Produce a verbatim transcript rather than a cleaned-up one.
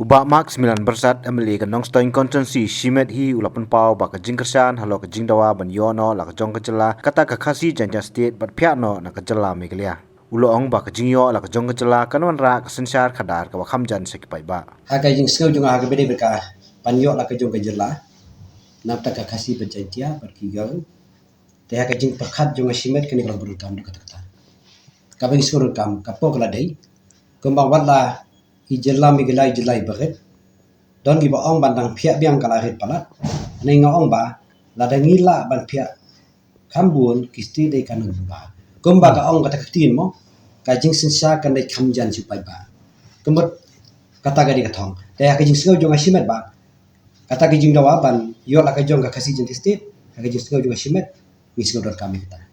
Bah Mark Smilan Byrsat, M L A ka Nongstoiñ Constituency, shimet hi u la pynpaw ba ka jingkyrshan halor ka jingdawa ban ïoh noh la ka jong ka jylla kata ka Khasi Jaintia State bad phiah noh na ka jylla Meghalaya. U la ong ba ka jingïoh la ka jong ka jylla kan wanrah ka synshar khadar kaba kham jan sha ki paidbah. Ha ka jingsngew jong nga ha kaba ïadei bad ka ban ïoh la ka jong ka jylla na bynta ka Khasi bad Jaintia bad ki Garo. Te ha ka jingpyrkhat jong nga shimet kane ka long ba donkam da kata kata. Kaba ngi sngewdonkam ka por ka la dei kumba wat la i jylla Meghalaya i jylla iba rit. Don kiba ong ban dang phiah biang ka la rit palat. Hynrei nga ong ba lada ngi lah ban phiah kham bun ki state dei ka nang ba. Kumba ka ong kata ka ktien mo, ka jingsynshar kan dei kham jan sha u paidbah. Kumba kata ka dei ka thong. Te ha ka jingsngew jong nga shimet ba kata ka jingdawa ban ïoh la ka jong ka Khasi Jaintia State, ha ka jingsngew jong nga shimet, ngi sngewdonkam ïa kata.